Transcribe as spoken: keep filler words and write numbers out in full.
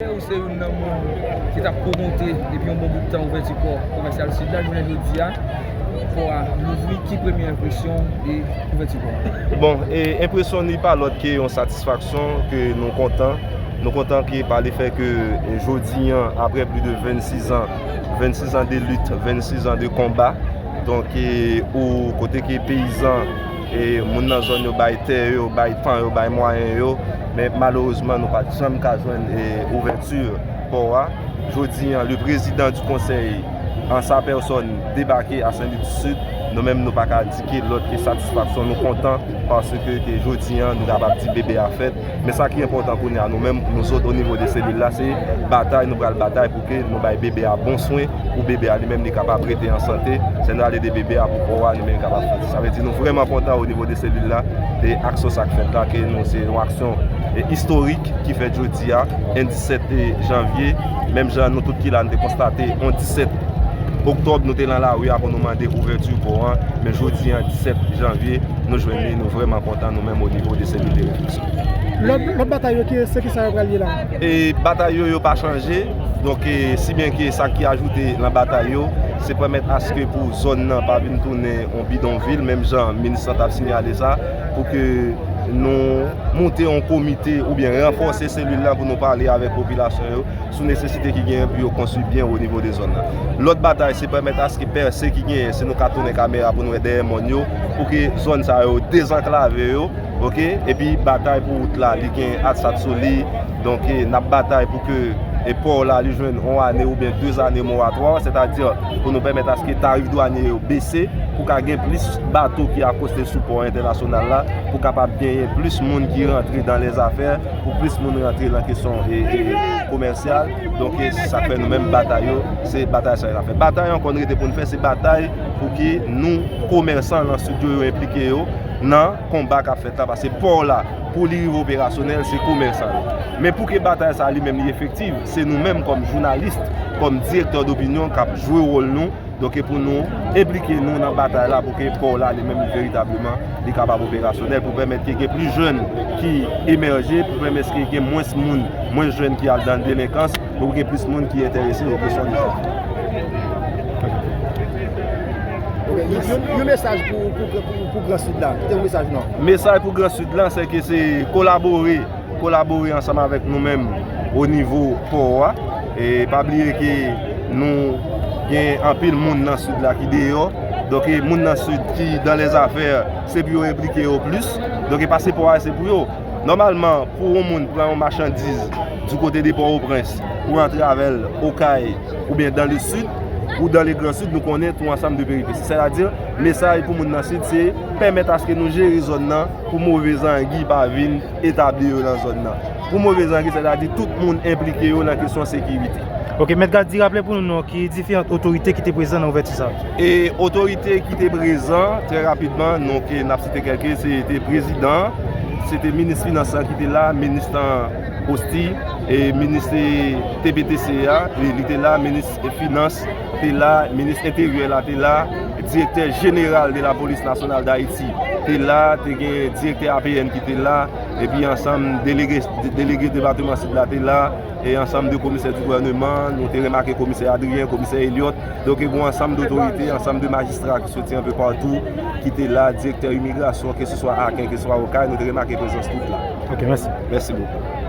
Ou se youn nan moun ki t ap pwomote depi yon bon bout tan ouvèti pò komèsyal Sid la, jounen jodi a, pò a louvri, ki premye enpresyon de ouvèti pò a? Bon, e, enpresyon li pa lòt ke yon satisfaksyon, ke nou kontan. Nou kontan ke pa lefè ke, e, jodi an, apre plis de vennsis an, vennsis an de lit, vennsis an de konba, donk, e, ou kote ke peyizan, e, moun nan zòn yo bay tè yo, bay tan yo, bay mwayen yo, men malerezman nou pa t janm ka jwenn, e, ouvèti pò a. Jodi an, le président du conseil, en sa personne, debake a Sen Lit di Sid. Nou menm, nou pa ka di ke lòt ke satisfaksyon, nou kontan paske ke jodi an, nou kapab di bebe a fèt. Men sa ki enpòtan kounye a, nou menm, nou sot o nivo de selil la, se batay nou pral batay pou ke nou bay bebe a bon swen, pou bebe a li menm li kapab rete an sante. Sèn rale de bebe a pou kò a li menm li kapab soti. Sa vle di nou vrèman kontan o nivo de selil la, de aksyon sa k fèt la, ke nou se yon aksyon, e, istorik ki fèt jodi a, yon disèt janvye, menm jan nou tout ki la, nou te konstate yon disèt oktòb, nou te lan lari a pou nou mande ouvèti pò an, men jodi an, disèt janvye, nou jwenn li, nou vrèman kontan, nou menm o nivo de selil de refleksyon. Lòt, lòt batay yo, ki, se ki sa yo pral ye la? E batay yo, yo pa chanje. Donk, e, si byen ke sa ki ajoute lan batay yo, se pèmèt aske pou zòn nan pa vin tounen yon bidonvil, menm jan minis lan t ap siyale sa, pou ke nou monte yon komite oubyen ranfòse selil la pou nou pale avèk popilasyon yo sou nesesite ki genyen pou yo konstwi byen o nivo de zòn nan. Lòt batay, se pèmèt aske pèse ki genyen, si nou ka tounen kamera pou nou wè dèyè mòn yo, pou ke zòn sa yo dezanklave yo, oke? Epi batay pou wout la, li gen aksat sou li. Donk, e, n ap batay pou ke, e, pò la, li jwenn yon ane oubyen de ane moratwa, sètadi pou nou pèmèt aske tarif dwanye yo bese, pou ka gen plis bato ki akoste sou pò entènasyonal la, pou kapab genyen plis moun ki rantre dan lèzafè, pou plis moun rantre nan kesyon, e, e, komèsyal. Donk, e, se sa k fè nou menm batay yo, se batay sa yo n ap fè. Batay ankò nou rete pou n fè, se batay pou ke nou, komèsan lan Sid yo, yo enplike yo nan konba k ap fèt la, paske pò la, pou li rive operasyonèl, se komèsan yo. Men pou ke batay sa li menm li efektiv, se nou menm kòm jounalis, kòm direktè dopinyon k ap jwe wòl nou. Donk, e pou nou enplike nou nan batay la pou ke pò la li menm veritableman li kapab operasyonèl, pou pèmèt ke gen plis jèn ki emèje, pou pèmèt ke gen mwens moun, mwens jèn ki al dan delenkans, pou gen plis moun ki enterese o kesyon de jwèt. Ok, yon, yon, yon mesaj pou, pou, pou, pou Gran Sid la. Kite yon mesaj non. Mesaj pou Gran Sid la, se ke se kolabore, kolabore ansanm avèk nou menm o nivo pò a. E pa bliye ke nou gen anpil moun nan Sid la ki deyò. Donk, e moun nan Sid ki dan lèzafè, se pou yo enplike yo plis. Donk, e pase pò a, se pou yo. Nòmalman, pou yon moun pran yon machandiz di kote de Pòtoprens pou rantre avè l Okay oubyen dan le Sid ou dan le Gran Sid, nou konnen tou ansanm de peripesi. Sètadi, mesaj pou moun nan Sid, se pèmèt aske nou jere zòn nan pou move zangi pa vin etabli yo nan zòn nan. Pou move zangi, sètadi tout moun enplike yo nan kesyon sekirite. Ok, Mèt Gad, di raple pou nou non, ki diferan otorite ki te prezan nan ouvèti sa? E otorite ki te prezan, trè rapidman, donk, e n ap site kèlke, se te prezidan, se te minis finans lan ki te la, minis lan Hosty, e minis, e, T P T C a, li, li te la, minis finans te la, minis enteryè la te la, direktè jeneral de la Police Nationale d'Haïti te la, te gen direktè A P N ki te la, epi ansanm delege, delege depatman Sid la te la, e ansanm de komisè di gouvèneman, nou te remake komisè Adrien, komisè Elliot, donk e gen yon ansanm dotorite, ansanm de majistra ki soti anpe patou, ki te la, direktè imigrasyon, keseswa Aken, keseswa Okay, nou te remake prezans tout la. Ok, mèsi. Mèsi bokou.